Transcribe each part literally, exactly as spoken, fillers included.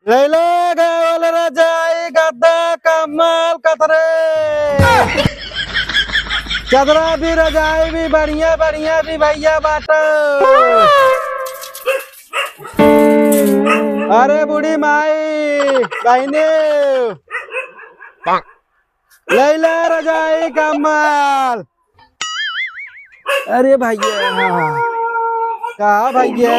लैला गावल रजाई गद्दा कम्बल कथरी। चदरा भी रजाई भी बढ़िया बढ़िया भी भइया बाटो। अरे बूढ़ी माई, बहिनी, लैला रजाई कम्बल। अरे भइया, का भइया,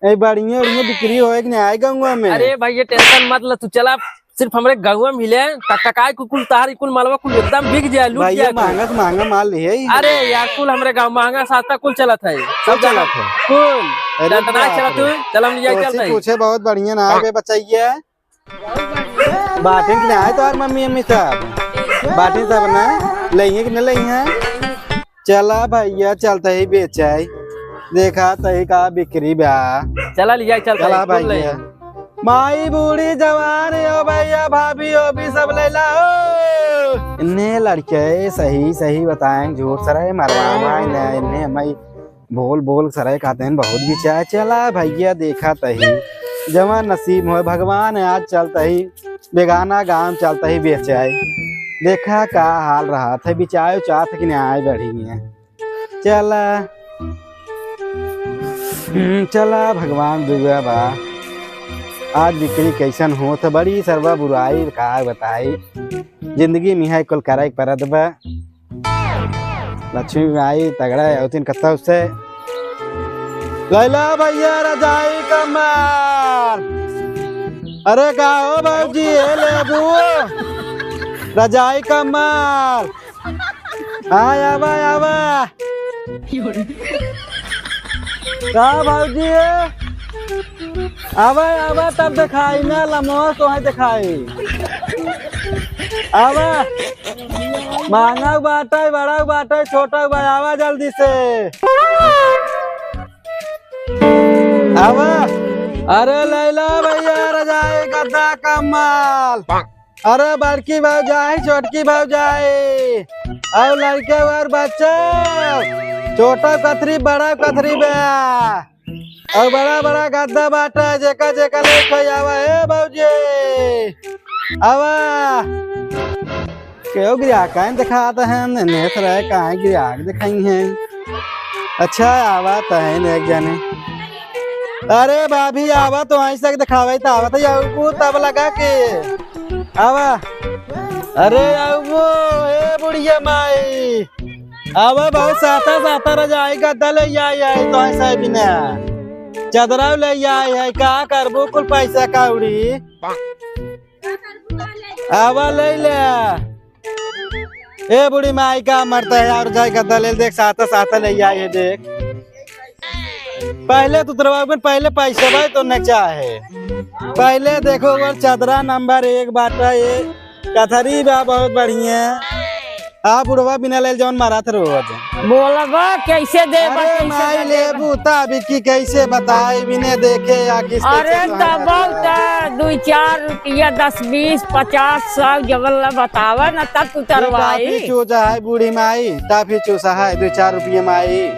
ए बढ़िया बढ़िया बिक्री होए कि नाहीं आए गउँवा में? अरे भइया, tension मत ल, तू चला, सिर्फ हमरे गउँवा में हिले, टकटकाई कुल, कुल तहार, कुल मलवा कुल एकदम बिक जाए, लूट भइया, जाए कुल। महँगा से महँगा माल लिहे ही। अरे यार, कुल हमरे गाँव महँगा सस्ता कुल चलत है, सब चलत है। कुल अरे टकटकाई बाप चलत रे। है, चल हम लिया तोसे चलत है। पूछे बहुत बढ़िया ना आए बे बचइया। बाटिन कि नाहीं आए तोहार मम्मी अम्मी सब? बाटिन सब ना, लइहे कि न लइहे? चला भइया, चलत ही बेचाई, देखा तही का बिक्री बा। चला लिया चलत चला ही, कुल भइया। लइहे। माई बूढ़ी जवान हो भइया, भाभी हो भी सब लैला हो। इन्हें लड़के सही सही बताएँ, झूठ सरे मरवावा इन्हें, इन्हें हमारी बोल बोल सरे कहते हैं बहुत बिचाए। चला भइया देखा तही जवन नसीब होए भगवान है, आज चलत ही बेगाना गाँव चलत ही बेचाई। देखा का हाल रहत है, बिचाए उचात कि नाहीं आए बढ़िया। चला, हम्म, चला भगवान दुआ बा। आज बिक्री कैसन होत है, बड़ी सरवा बुराई का बताई। जिंदगी में है कुल करे के परत बा। लक्ष्मी माई तगड़ा है, उतिन कत्ता उससे। लैला भइया रजाई कम्बल। अरे का हो भौजी, ए लेबू? रजाई कम्बल। हाँ, आवा, आवा। का भौजी, ए? आवा, आवा, तब देखाई ना, लमवा तोहे देखाई। आवा। महँगा बाटइ, बड़ा बाटइ, छोटा बा, आवा जल्दी से। आवा। अरे लैला भइया, रजाई गद्दा कम्बल। अरे बड़की भौजाई, छोटकी भौजाई, अउर लड़के अउर बच्चा, छोटा कथरी, बड़ा कथरी बा। अउर बड़ा बड़ा गद्दा बाटइ, जेका जेका लेके आवा, ए भौजी, आवा। केहू गिराक काहे देखात हैं, नेस रहे काहे गिराक देखाई हैं। अच्छा, आवा तहन एक जने। अरे भाभी, आवा तो ऐसे देखावे त आवत है, अउबू तब लगा के। आवा। अरे अउबू, ए बुढ़िया माई। आवा बहुत साता साता रजाई गद्दा ले आई, आई तो ऐसे बिना। चदरा ले आई है, का करबू कुल पैसा कौड़ी? आवा ले ले। ए बूढ़ी माई का मरता है यार, जाए गद्दा ले देख, साता साता ले आई है देख। पहले तो उतरवा, पहले पैसा भाई तो न चाहे। पहले देखो वो चदरा नंबर एक बाटा, ये कथरी बा बहुत बढ़िया। आ बुढ़वा बिना लेल जौन मारत रोज। बोलबा कैसे देबा, अरे कैसे माई ना देबा? लेबू ता बिकी कैसे बताई, बिने देखे या किस अरे कैसे तब बहुत दुई चार रुपया, दस, बीस, पचास, सौ जबल ला बतावा ना, तब तू ये तरवाई। टाफी चूसा है बूढ़ी माई, टाफी चूसा है दुई चार रुपये माई।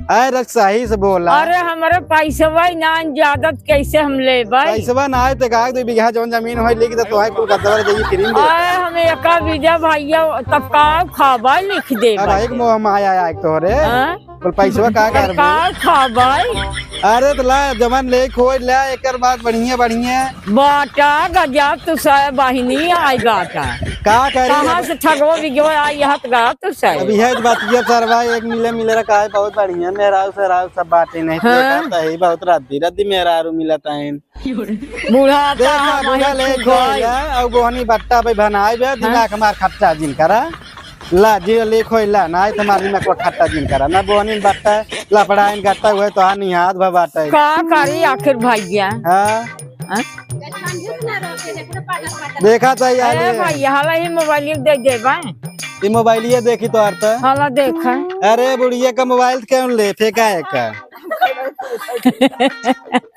अरे सही से बोला। अरे हमरे पैसवा ही ना ज्यादा, कैसे हम लेबै? पैसवा ना है तो गाय दो बीघा जौन जमीन होई, लिख दे तो है कुल गद्दवर जाइए फ्री में। अरे हम एका बीघा भैया तब का खाबै लिख देबै? अब एक मोह माया आया एक तोहरे। हाँ? कुल पैसवा का तब करबे? का खाबै? अरे तो ला जमन ले खोज ला, एकर बाद बढ़िया बढ़िया। बाटा गजब तू सब बहिनी आई बाटा। का करी कहाँ अब? से ठगो बिगो आई हत गा तू सब? अब यह बात ये सरवा एक मिले मिले रखा है, बहुत बढ़िया मेहरारू सेहरारू सब बाटे नहीं हाँ। तो ही बहुत रद्दी रद्दी मेहरारू मिलत हैं। बूढ़ा देख का ना, हम बूढ़ा ही ले चुप खोल है। ले, और बोहनी बट्टा पे बनाए बे, हाँ। दिमाग हमार खट्टा जिन करा। ला, जी ले खोल ला, ना, तुम्हार दिमाग को खट्टा जिन करा। ना बोहनी बट्टा, लफड़ाइन गट्टा हुए तो हानि हाथ भा बाटे। का करी आखिर भैया? हाँ। हाँ? देखा तो यार ए ये। भैया, हाला ही मोबाइल दे देबा। ये मोबाइलिया देखी तो अर्थ। हाला देखा। अरे बुढ़िया का मोबाइल क्यों ले, फेंका है का?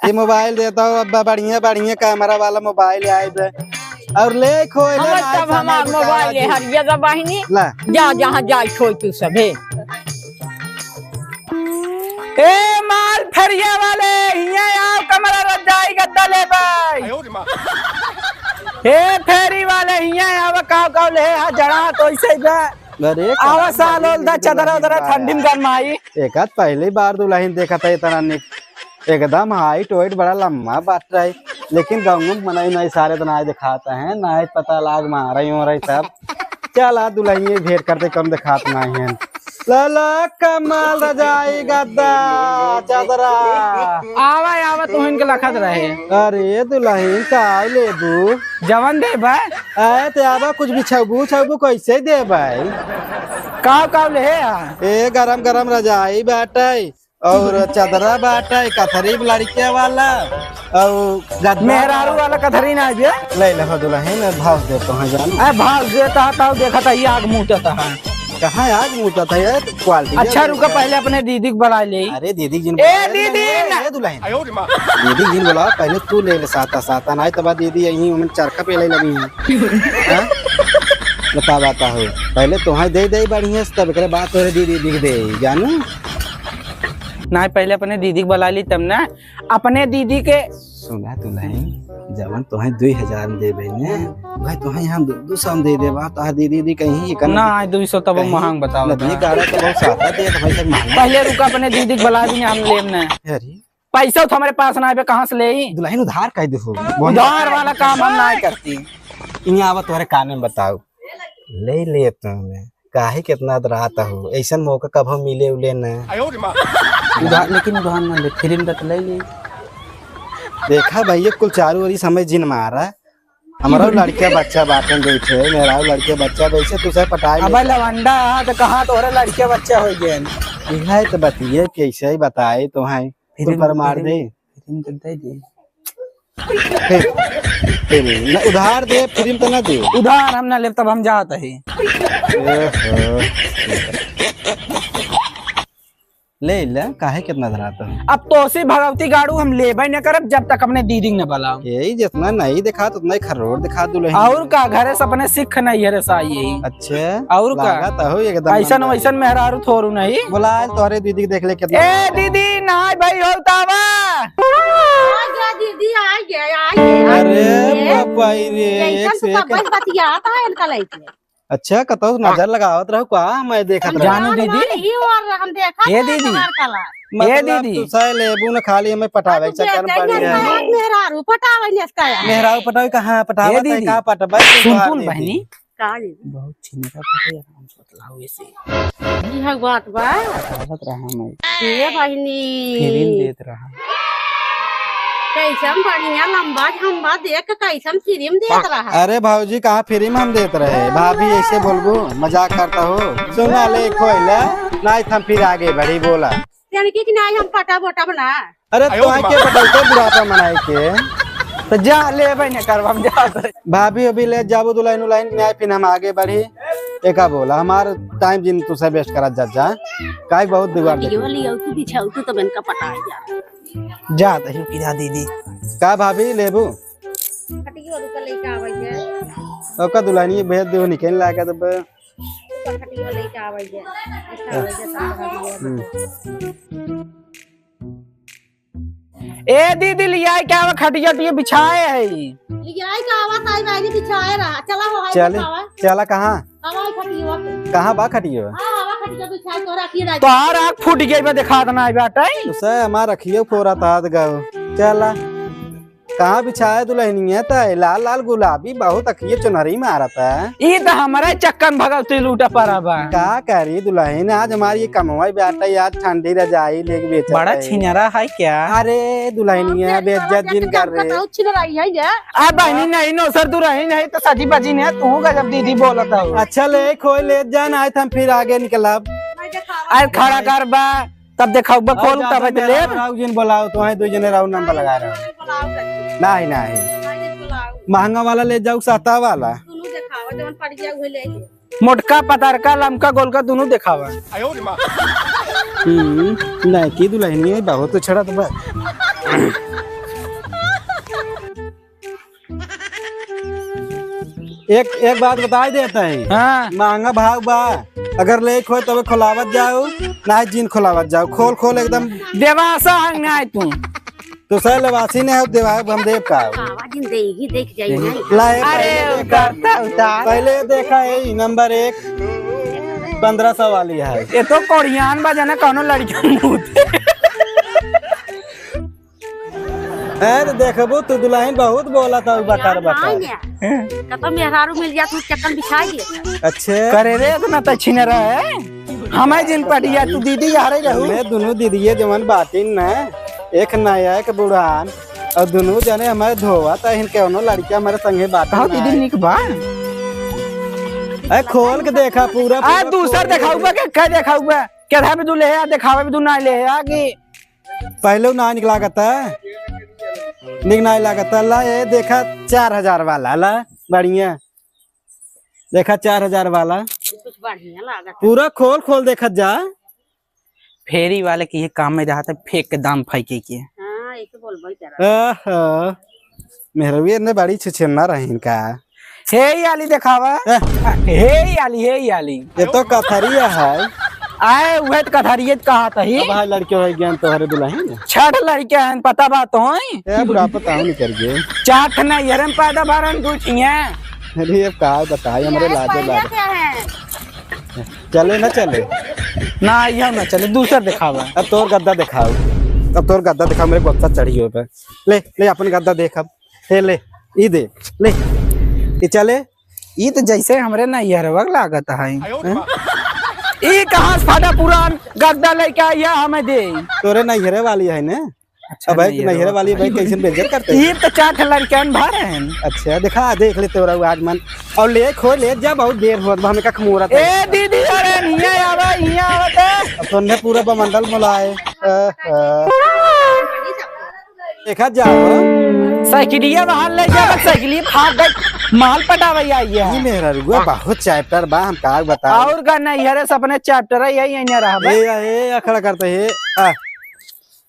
ये मोबाइल देता हूँ अब, बढ़िया बढ़िया कैमरा वाला मोबाइल आए बे। और ले खोए ले हम ना, तब हमार मोबाइल है, हरिया दा बहिनी। ला। जा, जहाँ जाए खोए तू सभे। ए माल फेरिया वाले, हियाँ आओ, कमरा रजाई गद्दा ले भाई। हे फेरी वाले, हियाँ आवा, काव काव ले, हाँ, जड़ा तो ऐसे ही बा। अरे, आवा, साल ओल दा, चदरा उदरा, ठंडी में गरमाई। एक आध पहली बार दुलहिन देखत है इतना निक, एकदम height वेट बड़ा लम्बा बाटे, लेकिन गाँव में मनई नहीं सारे तो नाहीं देखात हैं, नाहीं पता लाग मारे हो रही तब। चल आ दुलहिन भेंट करते, कम देखात नाहीं हैं। लाला कमाल रजाई गद्दा चदरा। आवा, आवा, तू इनके लखत रहे। अरे दुलहिन का लेबू? जवन देबा। ए, ते आवा कुछ बिछाबू, उछाबू कैसे देबा? काव काव ले आ? ए, गरम गरम रजाई बाटे और चदरा बाटे, कथरी लड़के वाला और गद्दा मेहरारू वाला कथरी ना आइबे। ले ले हो दुलहिन, भाव दे तो हैं जान। ए, भाव देता है, ताऊ देखत है, ये आग मुतत है। कहाँ आग मुतत है, ये तो quality अच्छा, है रुका, इसका। पहले अपने दीदी को बुला ले। अरे दीदी जिन ए, बुला ले, दीदी ए, ना। ए दुलहिन। दीदी जिन बुलाओ, पहले तू ले ले साता साता, नाहीं तो बाद दीदी यहीं उमन चरखा पे ले लगी हैं। हाँ? बता, बता हो। पहले तोहाई दे दे बढ़िया से, तब एकरे बाद तोहरे दीदी दिख दे, जानू? नाहीं, पहले अपने दीदी को बुला ली तब ना। अपने दीदी के सुना दुलहिन, जवन तोहे दुई हजार में देबे ने, भाई तोहे हम दो, दो सौ में दे देबा, तोहार दीदी दी कहीं ये करना। ना, दुई सौ तब कहीं महंग बतावा लगी था। गाड़ा तो बहुत साता दे, तो भाई सब महंगा। पहले रुका, अपने दीदी को बुला दी, हम लेब ना। अरे। पैसा तो हमारे पास ना आवे, कहाँ से ले? दुलहिन उधार कह दे हो। उधार वाला काम हम ना करती। इहाँ आवा तोहरे काने में बताओ। ले ले तुमने। काहे कितना रात हो, ऐसन मौका कभो मिले उले न। आयो रे माँ। उधार, लेकिन उधार ना ले, फिर इनका तो ले ले। देखा भैया, कुल चारू ओरी समय जिन मारा। हमारा लड़के बच्चा बाटे बैठे, मेरा लड़के बच्चा बैठे, तू से पटाई अबे लेता। लवंडा, हाँ, तो कहाँ तोहरे लड़के बच्चा हो गए? यह तो बतिये, कैसे ही बताए तो हैं। फिर तू पर मार फिर दे। फिर इनके दे दे। फिर, फिर न, उधार दे, फिर तो ना दे। उधार हम ना लेब, तब हम जात ही। ओहो। ले ले, काहे कितना धराता है? अब तोसी भगवती गाड़ू हम लेबे न करब, जब तक अपने दीदी न बुलाओ। यही जितना नहीं दिखात, उतना ही खरोड़ दिखा दुलहिन। और का, घरे से अपने सीख नहीं है रे साई यही। अच्छा, और का? लागत हो एकदम ऐसन अंदर। वैसन मेहरारू थोरू नहीं। बुला तोहरे दीदी के देख ले कितना ए दीदी, ना भाई हो तावा। आ गया दीदी, आ गया, आ गया। अरे ए, बापा रे, कैसन एक से तू एक। कब बतियात है इनका लइके? अच्छा, कतौ नजर लगावत रहो का? मैं देखत रहो। जानू दीदी। ई और हम देखत ए रहे दीदी। तोहार कला। ए मतलब दीदी। तू सह लेबू न, खाली हमें पटावे के चक्कर में पड़ी है। मेहरारू पटावे ने इसका यार। मेहरारू पटावे कहाँ पटावत है, दीदी। का पटबे तू सुन, सुन दीदी। बहनी। का दीदी? बहुत छिनरा पटे, हम सोच लाओ ऐसे। ई हक बात बा। पटावत रहा मैं। ए बहनी। फिरिन देत रहा। कैसन बढ़िया लंबा झंबा देख के कैसन फिरिम देत रहा। अरे भौजी, कहाँ फिरिम हम देत रहे? भाभी ऐसे बोलबू, मजाक करता हो। सुना ले, खोइला, नाहीं त हम फिर आगे बढ़ी, बोला। यानी कि, कि नाहीं हम पटा बोटा बना। अरे तोहे के पटलते बुढ़ापा मनाए के? तो जा ले भाई ने करवा हम जा। भाभी अभी ले जाबू दुलहिन उलहिन न्याय, फिर हम आगे बढ़ी। एका बोला, हमार time जिन तुसे waste करत जा, जा। काहे बहुत दुआर देखी। लियो, लियो, तू बिछाऊ, तू तब इनका पटाई जा। जा, तही पिला दीदी। का भाभी लेबू? खटियो रुका लेके आवे जे। ओका दुल्हनिया भेज देहो, निकल लागे तब। रुका खटियो लेके आवे जे। अच्छा, आवे जे, सब खटियो। हम्म। ए दीदी, लियाई के आवा, खटिया उटिया बिछाए है। लियाई के आवा, ताई बहनी बिछाए रहा। चला हो, हाय चले, दिखावा। चला कहाँ? हवाई खटियो। कहाँ बा खटियो? हाँ, हवा खटियो बिछाए, तोहरा की राज। तोहार आँख फूट गई बा, देखात ना आई बाटे। उसे हमार अखियो फोरा था गो। चला। कहाँ बिछाए दुल्हनिया ताई? लाल लाल गुलाबी, बहुत अखिए चुनरी मारत है। ई त हमारे चक्कर में भगवती लूटा पड़ा बा। का करी दुल्हन, आज हमारी ये कमवा बाटे, आज ठंडी रजाई लेके बेचत बड़ा है। छिनरा है क्या? अरे दुल्हनिया, बेइज्जत जिन कर रे। बहुत छिनराई है ये। आ बहनी नहीं, नौसर दुल्हन है तो सजी बजी नहीं, तू गजब दीदी बोलत हो। अच्छा ले, खोई ले जान, आज हम फिर आगे निकलब। आज खड़ा कर बा। तब देखाऊ बा, खोल, तब ले। राउर जिन बोलाओ, तो है दो जने राउर नाम पर लगा रहे हो। नहीं, नहीं। महंगा वाला ले जाऊ, सस्ता वाला। मोटका, पतरका, लमका, गोलका, दोनों देखावा। हम्म, नहीं की दुल्हनिया बहुत छड़ा तो बा। एक, एक बात बताई देत है। हाँ। महंगा भाव बा, अगर लेक हो तब खोलावत जाओ, ना जिन खोलावत जाओ, खोल खोल एकदम। देवासा हंग ना है तू। तो सर लेवासी ने हो देवा, हम देव का। दिन दे ही देख जाई ना। ला, ये अरे, पहले देखा, उतारता, उतार। पहले देखा, ये नंबर एक, पन्द्रह सौ वाली है। ये तो कोढ़ियान बा, जाने कौनो लड़की मुँह दे। अरे देखबू तू दुल्हन बहुत बोला था, बकार, बकार। कतौ मेहरारू मिल जात, चक्कन बिछाई दे। अच्छे। करे रे, इतना तो छिनरा है। हमें जिन पटिया, तू दीदी यारे रहू। मैं दुनू दीदिये जवन बाटिन न, एक नया, एक बुढ़ान, और दुनू जने हमें धोवा, त इनके कौनो लड़किया हमारे संगे बाटिन कहो न दीदी, है। निक बा। ए, खोल के देखा पूरा, आ, पूरा दूसर खोल के देखाऊ बा, देख। के, के देखाऊ बा? के धाबे दू ले आ, देखावे भी दू ना ले आ कि पहले ना निक लागत है, निक ना लागत है। ला, ये देखा चार हजार वाला, ला, बढ़िया। देखा चार हजार वाला। कुछ बढ़िया लागत है। पूरा खोल, खोल देखत जा। फेरी वाले के ये काम में रहत है, फेंक के दाम फेंके के। हाँ, ये तो बोलबे करत। आहा, मेहररुए ने बड़ी छुछेन्ना रहीन का। हे ई आली देखावा। ए। हे ई आली, हे ई आली। ये तो कथरिया है। आए, उहे तो कथरिये तो कहा तही। अब भाई लड़के हो गए तोहरे दुल्हन। छठ लड़के हैं, पता बा तो होई। ए बुढ़ा, पता नहीं कर गए। चार ठे नैहरे में पैदा भरन, दू ठिया। अरे अब का बताई, हमरे लाजे लागे। चले ना चले? ना, यह ना चले, दूसर देखावा। अब तोर गद्दा देखाओ, अब तोर गद्दा देखाओ, मेरे गुस्सा चढ़ी हो पे। ले, ले अपन गद्दा देख अब। हे ले, ई दे, ले, ई चले। ई तो जैसे हमरे नैहरवा के लागत है। हैं? ई कहाँ से फटा पुरान गद्दा लेके आई है हमें दे? तोरे नैहरे वाली है ना? अच्छा, अब भाई, नैहरे नैहरे वाली भाई कैसे बेइज्जत करते हैं? ई तो चार ठे लड़कियन भर हैं। अच्छा, देखा, देख ले तोरा आज मन। और ले खो, ले जा, बहुत देर होत बा, हमें का खमोरा था। ए दीदी, अरे हिया आवा, हिया आवा ते। अब तोन्ने पूरा बमंडल मुलाए। आहा। देखा जाओ। साइकिलिया बाहर ले जावा, साइकिलिया फाड़ दे, माल पटावे आई है। ई मेहररुआ बहुत चैप्टर बा, हम का बताई। और का नैहरे से अपने चैप्टर है, यही, यही रहबे। ए, ए, अखड़ा करते है। आ,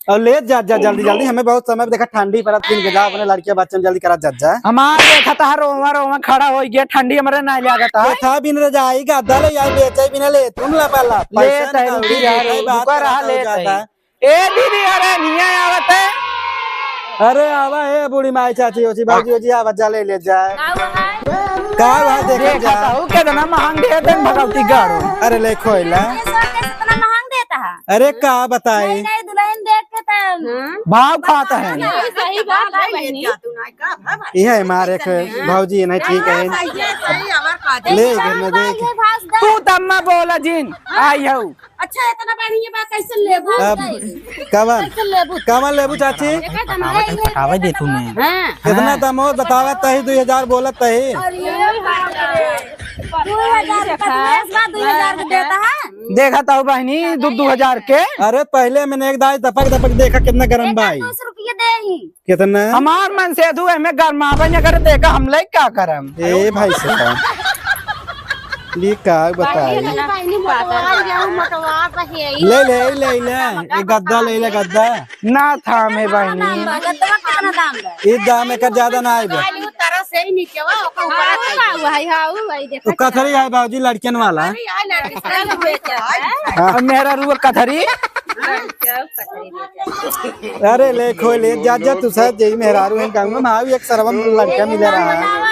और ले जा, जा, जल्दी, जल्दी, हमें बहुत समय, देखा ठंडी परत दिन के जा, अपने लड़किया बच्चन जल्दी करा जा, जा। हमार देखा था रोवा, रोवा खड़ा हो गया, ठंडी हमरे ना लागत है। ये था बिन रजाई गद्दा ले यार, बेचे बिना ले, तुम ला पाला, ले पैसा तै निकाल रुकी दे, यार, कोई बात रुका रहा, खत्म हो ले जाता तै। है। ए दीदी, अरे निया आवत है। अरे आवा, ए बूढ़ी माई, चाची, ओची, भौजी, ओजी, आवा, जा ले, ले जाए। का हुआ है? का हुआ है, देखा देखा जा। था, वो कितना महंग देते हैं भगवती गाड़ू। अरे ले खोइला। ये सब कैसे इतना महंग देता है? अरे का बताई? नहीं, नहीं, दुल्हन देख के तब। हाँ? भाव खाता है। नहीं, सही बात है बहनी। यह हमारे एक भौजी है, नहीं ठीक है। हाँ, सही है, सही, हमार का दे। ले, घर में देख। ये भाव दे। तू तम्मा बोला जिन, आई हऊ। अच्छा, इतना बढ़िया बा, कैसे लेबू? अब कवन? कैसे लेबू? कवन लेबू चाची? एक दम पकावे, है, पकावे दे तूने। हाँ। कितना हाँ। दाम हो बतावा तही, दो हजार बोलत तही। अरे बाप रे। दो हजार का तो बेस बा, दो हजार के देता है। देखा तो बहनी, दो, दो हजार के। अरे पहले मैंने एक दाई दपक दपक देखा कितना गरम बा ई। दो सौ रुपये दे ही। कितना? हमार मनसेधु एमे गरमावे न करे, देखा हम लइका का करम। ए भाई साहब, ये का बताई? बहिनी, बहिनी, मोटवा जाऊ, मोटवा बहे। ले ले, ले ले, ये गद्दा ले ले, गद्दा। ना थामे बहिनी। गद्दा कितना दाम बा? ये दाम एकर ज्यादा ना आइबे। तरह से ही नीचे वा, ओकर ऊपर हाँ, हाँ, हाँ, हाँ, देखा तो कथरी है बाबूजी, लड़कियन वाला। अरे यार, लड़की से बेचे है। हाँ। और मेहरारू कथरी। अरे ले खो ले, जा जा, तू साथ जई मेहरारू है गाँव में, माँ भी एक सरवा लड़का मिले रहा है।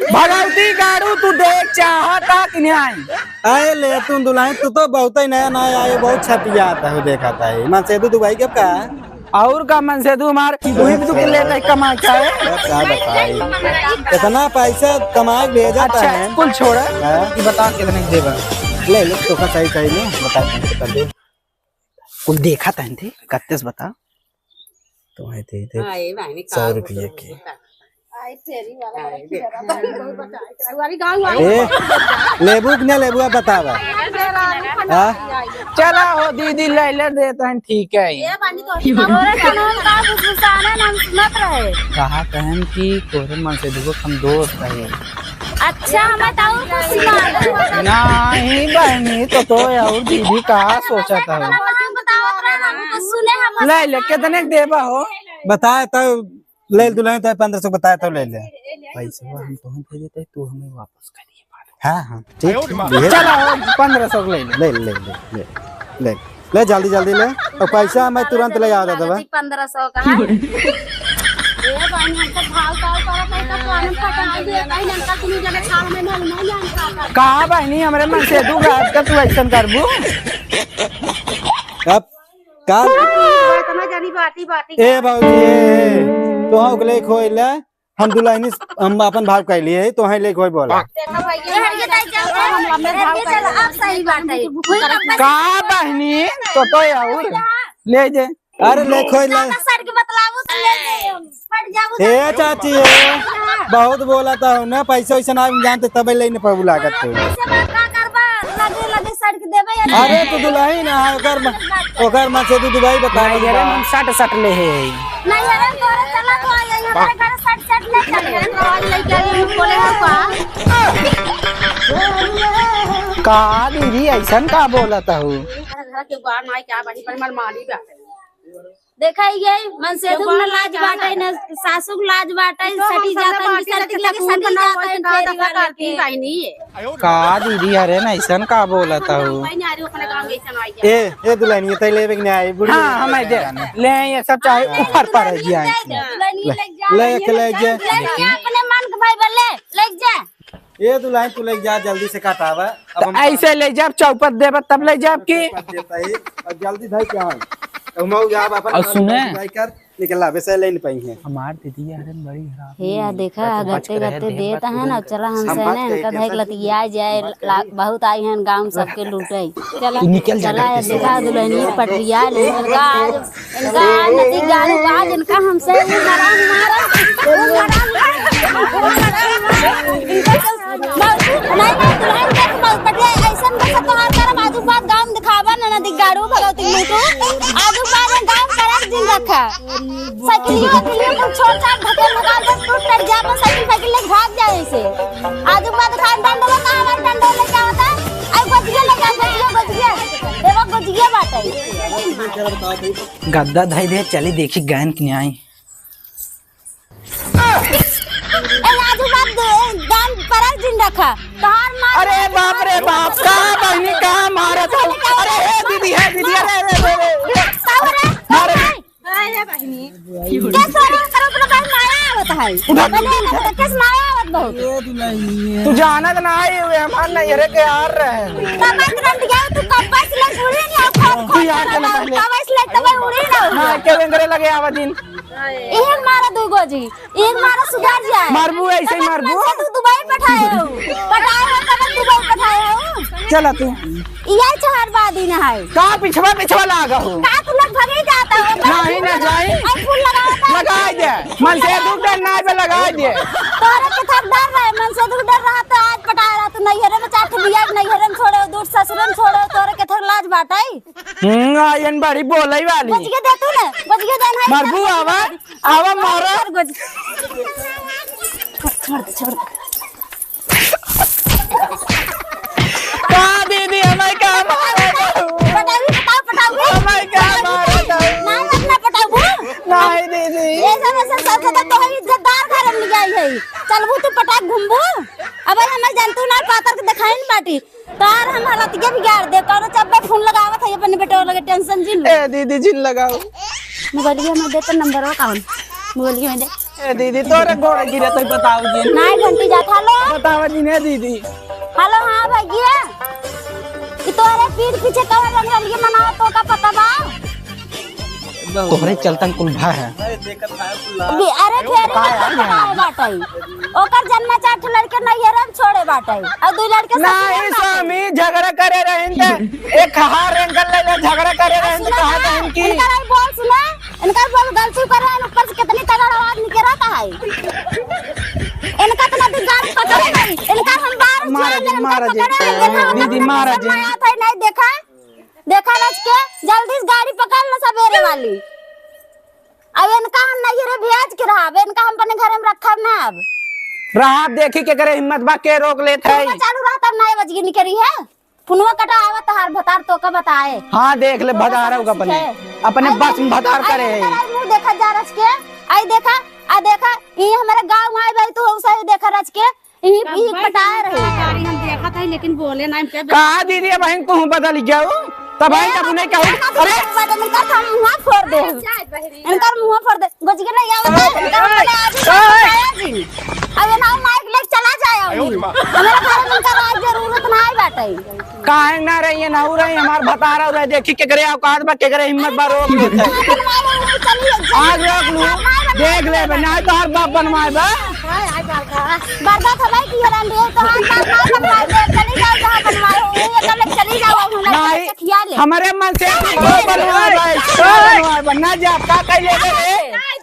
भगवती गाड़ू तू देख चाहा का कि नहीं? आए ले तू दुल्हन, तू तो बहुत ही नया नया आयो, बहुत छटिया आता है, देखा था ये। मनसेधु दुबई के का? और का मनसेधु हमार, वही भी तू के लेता है कमा के है। का बताई? इतना पैसा कमा के भेजा था अच्छा, है। कुल छोड़ा। हाँ? ये बता कितने के देबा? ले ले, तो का सही सही नहीं बता दे। कुल देखा तहन थे, कत्ते से बता? तो है थे, थे हाँ, ये बहनी सौ का रुपये कुछ के। होता। आई तेरी वाला अरे, बड़ा देख। खिलौना, बहुत बड़ा। अरे, गाँव वाला। ए, लेबू कि ना लेबू, आप बतावा। हाँ? चला हो दीदी, ले ले देता है, ठीक है। ये बहनी तो हमरे कानून का फुसफुसाना नाम सुनत रहे। कहा कहन कि तोरे मनसेधु के हम दोस्त है। अच्छा, हमें तो और कुछ सुना दे। नहीं बहनी, तो, तो और दीदी का सोचा था? हम बतावत रहे, हम कुछ सुने, हम ले ले, कितने के देबा हो? बताए तो ले ले, दुल्हन तो पन्द्रह सौ बताए तो ले ले। पैसा हम तोहन भेजे थे, तू हमें वापस करिए। हाँ, हाँ, ठीक, ठीक, ये चलो, पन्द्रह सौ ले ले। ले, ले, ले, ले, ले, ले, जल्दी, जल्दी ले। और पैसा मैं तुरंत ले आ जाता बा। पन्द्रह सौ का है। ए बहन, हमका भाव ताव करत है, तब तो हम पटाई दे, कहीं हमका सुनी जाने, छाल में मालूम नहीं जानता। का बहनी, हमरे मन से दू बात का तू ऐसन करबू? अब का? इतना जानी बाटी बाटी। ए भौजी, ए, तोहा उकले खोइले, हम दुलहिनी से, हम अपन भाव कइली है, तोहा ले कोई बोला। देखा भैया, ये हट के जाए, चल, हम लंबे भाव कइली। आप सही बात है। का बहनी, तो, तो यार, ले जे। अरे ले खोइले। ज्यादा सर के बतलावो तो ले जे हम। फट जाबू तो। ए चाची, ए, बहुत बोला था ना, पैसा वैसा ना जानते, तबे ले न पाबू लागत तो। पैसे बात का करबा, लगे लगे सर के देबे या अरे तू दुलहिन है, ओकर म-, ओकर मन से तू दुबई बता नहीं, अरे हम सट सट ले है। नहीं, अरे तोरे चला तो आ, यहाँ पे घर सट सट ले चले। हम रोज लेके आई, हम बोले हो का? का दीदी, ऐसन का बोलत हऊ? घर के बाहर ना क्या बड़ी पर मन मारी बा। देखा, ये मन से दुख न लाज बाटे, न सासू के लाज बाटे, तो सटी हम जाता, सब इनकी बाटी सटी लगे खून सटी बना जाता है, इनके तेरी वाला के। बहनी है। का दीदी, अरे न ऐसन का बोलत हऊ? ए, ए दुलहिन, ये तै लेबे के नहीं आई, बुढ़ी हाँ, लेबे हम के दे, नहीं। ले ये सब चाहे हाँ, ऊपर पर दुलहिन जाए। ले जा, दुलहिन ले जा। ले के ले जा। ले जा, अपने मन के भाई बोले, ले जा। ए दुलहिन, तू ले जा, जल्दी से कटावा। अब तो हम ऐसे ले जाब, चौपट देबा तब ले जाब की? चौपट देता ही, और जल्दी धाई क्या है? तो हम जाब अपन और सुने? भाई कर निकला, वैसे ले नहीं पाई है। हमार दीदी यार बड़ी खराब हे है। यार, देखा, तो बच गते के रहे, गते देख देत बात है ना, सुधर चला हम हम से बात ना, कहे इनका के धैक अपन लतिया जाए, बात ला-, कही। बहुत आई हैं गाँव सबके लूटे। चला, तू निकल जा चला, घर से। देखा, दुलहिनी पटरिया ले, इनका आज इनका आज नती गाड़ू आज इनका हमसे ऊ मरा मारा, ऊ मरा मारा, ऊ मरा मारा। इनका सब मौसी, नहीं, नहीं, दुलहिन देख मौसी, पटिया ऐसन बस तोहार करम आजू बाद गाँव में दिखावा ना, नदी गाड़ू भगवती मुँह तू। आजू बाद गाँव करम दिन रखा। साइकिलियो, साइकिलियो कुल छोड़ छाड़ धके निकाल दे, तू टट जा, अपन साइकिल, साइकिल लेके भाग जा ऐसे। आजू बाद खान डंडवा का हमार डंडवा लेके आवता। आई गोजिया लेके आ, गोजिया, गोजिया। देवा गोजिया बाटे। गद्दा धई दे, चली देखी गयन कि नाई। ए, आजू बात दे, ए, दान परल जिन रखा। तोहार मार अरे बाप रे बाप, का बहिनी, का मारत हऊ? अरे हे दीदी, हे दीदी, अरे, अरे, अरे, अरे। का हो रे? मारे। का हो रे? ए, हे बहिनी। के सोना करत ना भाई माया आवत है। उठा। बोले ना तो केस माया आवत बहुत। तू जानत ना आई, वे हमार नैहरे के यार रहे। तब तुरंत गया, तू कब्बा से ले उड़ी ना, खप, खप तू यार करत चल ना, पहले। कब्बा से ले तब उड़ी ना। ना, के बेंगरे लगे आवा दिन। एक मारा दू गो जी, एक मारा सुधर जाए। मारबू, ऐसे ही मारबू। पैसा तू दुबई पठाए हो, पठाए हो, कब दुबई पठाए हो? चला तू। ये चार बादी ना है। का पिछवा, पिछवा लागा हो? का तू लोग भगे जाता हो? नहीं ना जाई। और फूल लगावता है। लगाई दे। मन से दुख डर ना पे लगाई दे। तोरे के थक डर रहे, मन से दुख डर रहा तो आज पटाए रहा तू नैहरे में चार ठे बिया नैहरे में छोड़े हो, दूर ससुरे में छोड़े हो, तोरे के थक लाज बाटे। हम्म, आयन बड़ी बोलई वाली। बच गए दे तू ना, बच गए दे ना। मरबू आवा, आवा मारा। छोड़ दे, छोड़ दे। का दीदी, हमें का मारे दो? पटावी, पटाव, पटावी। हमें का मारे दो? ना, ना, ना, पटाऊ। नहीं दीदी। ऐसा, ऐसा सब खतम तो हम इज्जतदार घर में ले आई है। चलबू तू पटाक घूमबू। अब हमें जनतू ना पातर के दिखाई न बाटी। तार हम हालतिया बिगाड़ दे, कौनो चब्बे फोन लगावत है अपने बेटवा लगे, टेंशन जिन। ए दीदी, जिन लगाओ। मोबाइलिया में दे तो नंबरवा कौन? मोबाइलिया में दे। ए दीदी, तोरे गोड़े गिरे तो बताओ जी। नाई घंटी जात, हेलो। बताओ जी ने दीदी। हेलो, हाँ भैया। ई तोरे पीठ पीछे कौन रंगरलिया मनावत तो का पता बा? तोहरे चलतन कुल भा है। अरे देखत है कुल। बी-, अरे अरे वो फेर तो का है यार? बाटई। ओकर जन्मा चार ठे लड़के नैहरे में छोड़े बाटे। और दू लड़के ससुरे नहीं में बाटे। स्वामी, झगड़ा करे रहिन त एक हार एंगल ले ले, झगड़ा करे रहिन त सुना कहा ना, बहन की? इनका नहीं बोल सुना, इनका बोल गलती कर रहा है, ऊपर से कितनी तगड़ आवाज निकल रहा है। इनका इतना दिन गाल पकड़े नहीं, इनका हम बार मारा उठा जी, ले, इनका मारा जी। पकड़े नहीं, देखा, दीदी, इनका मारा समझ जी। आया था, नहीं देखा? देखा रच के, जल्दी से गाड़ी पकड़ लो सवेरे वाली। अब इनका हम नैहरे भेज के रहब, इनका हम अपने घरे में रखब ना अब। रहा देखी के करे हिम्मत बा, के रोक लेत है। फोनवा चालू रहा तब नौ बज के निकली है। फोनवा कटा आवत तहार भतार तो का बताए। हाँ, देख ले, तो भतार का होगा अपने, सीखे। अपने आई बस में देख, भतार आई करे देख, है। आई मुंह देखा जा रच के, आई देखा, आ देखा, ई हमारे गाँव में आई भाई, तू सही देखा रच के, ई, ई पटाए रहे। गाड़ी हम देखत है, लेकिन बोले ना, हम क्या का दीदी, अब बहन तू बदल जाऊ? तब भाई, तब उन्हें कहूँ, अरे! इनकर हम मुँह फोड़ दे। इनकर मुँह फोड़ दे। गोजी के नहीं आवत है, इनकर हम बोले, आज ही आया जी। अब ये ना माइक लेके चला जाए अभी। हमारे घर में इनकर आज जरूरत ना आई बाटे। काहे ना रही है, ना रही, हमार भतारा रहे, देखी केकरे औकात बा, केकरे हिम्मत बा, रोक लेते। चली जाए। आज रोक लू, देख लेबे, ना तो हर बाप बनवाए बा। बर्दा था भाई की हरान दे, तो हम बाप ना बनवाए दे, चली जाओ जहाँ बनवाए हो, ये कल चली जाओ, हम लोग नहीं। खिया ले। हमरे मन से तू कोई बनवाए बा, कोई बनवाए बा, ना जा, का कह लेबे रे?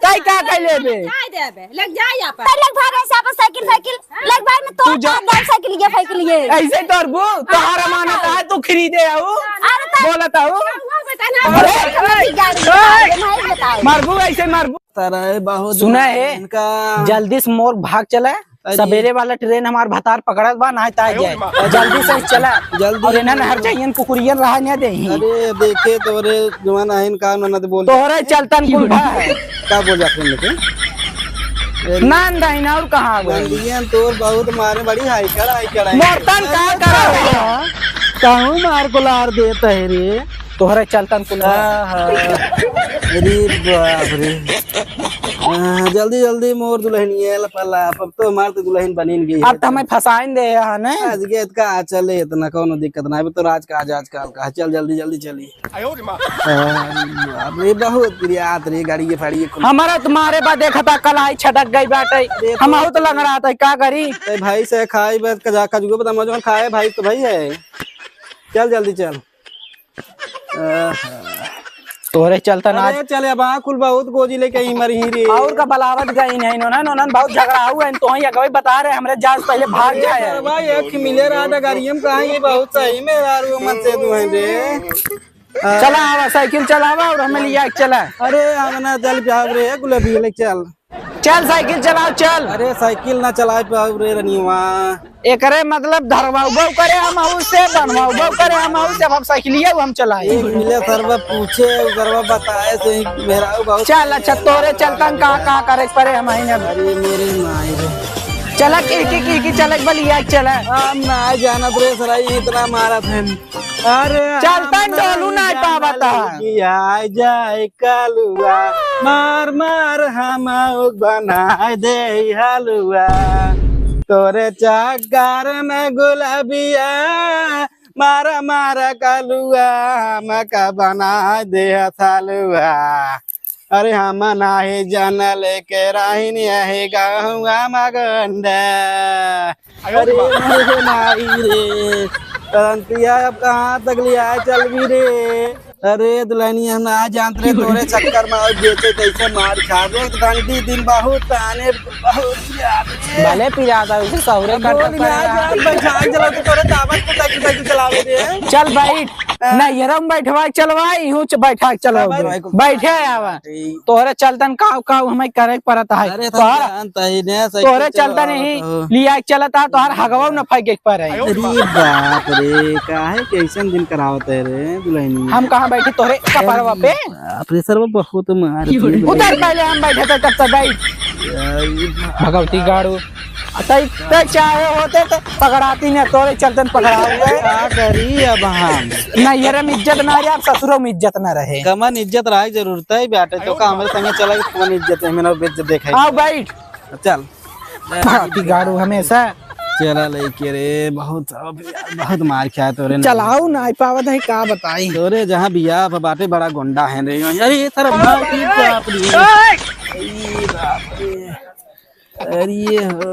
तै का कह लेबे? जाए देबे, लग जाए यहाँ पर। तै लग भागे से अपन साइकिल, साइकिल, लग भाग में तो तू जा। जा, साइकिल ये, साइकिल ये। ऐसे तोर बू, तोहार अमानत है, तू खरीदे आऊ, अरे तो बोलत आऊ। वो बेटा ना, अरे, अरे, अरे, अरे, नहीं बताओ। मरबू ऐसे मरबू। तारा है बहुत सुना है, इनका। जल्दी से मोर भाग चला। अरे। सबेरे वाला ट्रेन हमार भतार पकड़त बा, ना ताय जाए। जल्दी से चला। जल्दी। और इन्हन हर चाहिए कुकुरियन रहा ना दे। अरे देखे तोरे जवान आइन का ननद बोल। तोहरे चलतन कुल भा है। का बोल जाते हैं लेकिन? नंद आइन और कहाँ गए? नंदियन तोर बहुत मारे बड़ी हाई कर, हाई कर, हाई कर। मोरतन का करो? कहूँ मार को लार देता है रे। तोहरे चलतन कुल भा। हाँ, हाँ। अरे बाप रे। हाँ, जल्दी जल्दी मोर दुल्हनिया लपला, अब तो हमार तो दुल्हन बनिन गई अब है। तो हमें फंसाइन दे यहाँ ने। आज के इतना चले, इतना कौनो दिक्कत ना है, अब तो राज का आज आजकल का है। चल जल्दी जल्दी चली। हाँ, अरे बहुत प्रियात रे, गाड़ी ये फाड़ी ये खुल। हमारा तो मारे बा देखा था, कलाई छटक गई बाटे। अरे हम तो बहुत लंगड़ात है, का करी? ए भाई से खाई बस कजा खजुगो बता मजन खाए भाई तो भाई है। चल जल्दी चल। आहा। तोहरे चलता ना अरे आज चले अब हाँ, कुल बहुत गोजी लेके आई मरी ही रे। और का बलावत गई नहीं, नोना, नोना बहुत झगड़ा हुआ है, तो ही अगवे बता रहे, हमरे जान से पहले भाग अरे जाए। सरवा, एक मिले रहा था गाड़ियम कहाँ, ये बहुत सही में यार, वो मन से दुआई रे। हाँ। चला आवा, साइकिल चलावा और हमें लिया के चला। अरे हम ना चल पाब रे, गुलाबी लेके चल। चल साइकिल चलाओ, चल। अरे साइकिल ना चलाए पाब रे रनिया। एकरे मतलब धरवाउबो करे हम अहू से, बनवाउबो करे हम अहू से, अब हम साइकिलिया हम चलाए। एक मिले सरवा पूछे, सरवा बताए से ही मेहरारू बहुत चल, अच्छा, तोरे चलतन का, का करे के परे हम ही अब। अरे मेरे माई रे। चला की, की, की, की चले के बलिया के चला। हम ना जानत रे सराई इतना मारत है। अरे चलतन हम डोलू ना नाई पावत जानल है। कि आइ जाए कलुआ, मार मार हम बनाए दे हलुआ। तोरे चक्कर में गुलाबिया, मार मार कलुआ, हमका बनाए दे हलुआ। अरे हम नाही जानल के राहिन यही गाँव मगंडा। अरे मोरे माई रे, करंतिया अब कहाँ तक लिया चलबी रे? अरे दुल्हनिया, हम ना जानत रे तोरे चक्कर में और बेचे कैसे मार खा रे। एक घंटी दिन बहुत ताने, बहुत याद रे। भले पिरात है, उसे सहुरे का गोली टक्कर ना रहा। जान, बैठा के चला तो तोरे दावत को साइकिल, साइकिल चलावे रे। चल बैठ, हाँ। ना ये रम बैठवा के चलवा, यूं च-, बैठा के चलवा हाँ, दे। बैठ। बैठे आवा। ठीक। तोहरे चलतन काव काव हमें करे के पड़त है। अरे, तोहर, जानता ही नहीं, साइकिल तोहरे चलतन चलावत ही हो। लिया के चलत है, तोहर हगवा न फेंके के पड़े। अरे बाप रे, काहे के ऐसन दिन करावत है रे दुल्हनी? हम कहाँ बैठी तोहरे कपड़वा पे? बाप रे, सरवा बहुत मार दिए। उधर पहले हम बैठे थे, तब तक बैठ। अरे बाप। भगवती गाड़ू। तै, तै चाहे होते तो पकड़ाती न, तोरे चलतन पकड़ाओ। का करी अब हम? नैहरे में इज्जत ना रहे, अब ससुरो में इज्जत ना रहे। कमन इज्जत रहे जरूरत है, बेटे तो का हमरे संगे चला, कमन इज्जत है, मैंने बेइज्जत देखा है। आओ बैठ। चल। भाभी गाड़ू हमेशा। चला लेके रे, बहुत, बहुत मार खाए तोरे ना। चलाऊ ना पावत है, का बताई। तोरे जहाँ बियाह बाटे बड़ा गुंडा है रे। अरे ये सारा बाप रे, बाप रे। ए बाप रे। अरे ये हो।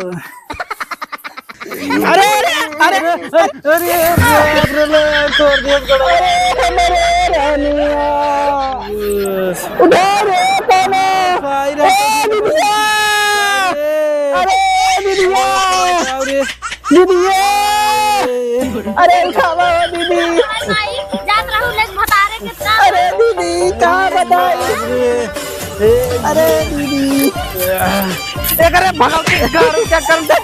अरे, अरे, अरे, अरे, अरे, बाप रे, ले, छोड़ दिया इसको। अरे, मेरे रानिया। उधर है, कौन है? भाई रे। ए, दीदिया। अरे। अरे, दीदिया। अरे। दीदिया। अरे, उठावा हो, दीदी। भाई, जात रहू, लेक भतारे के साथ। अरे, दीदी, का बताई? अरे। अरे दीदी। एकरे भगवती गारू के कर दे।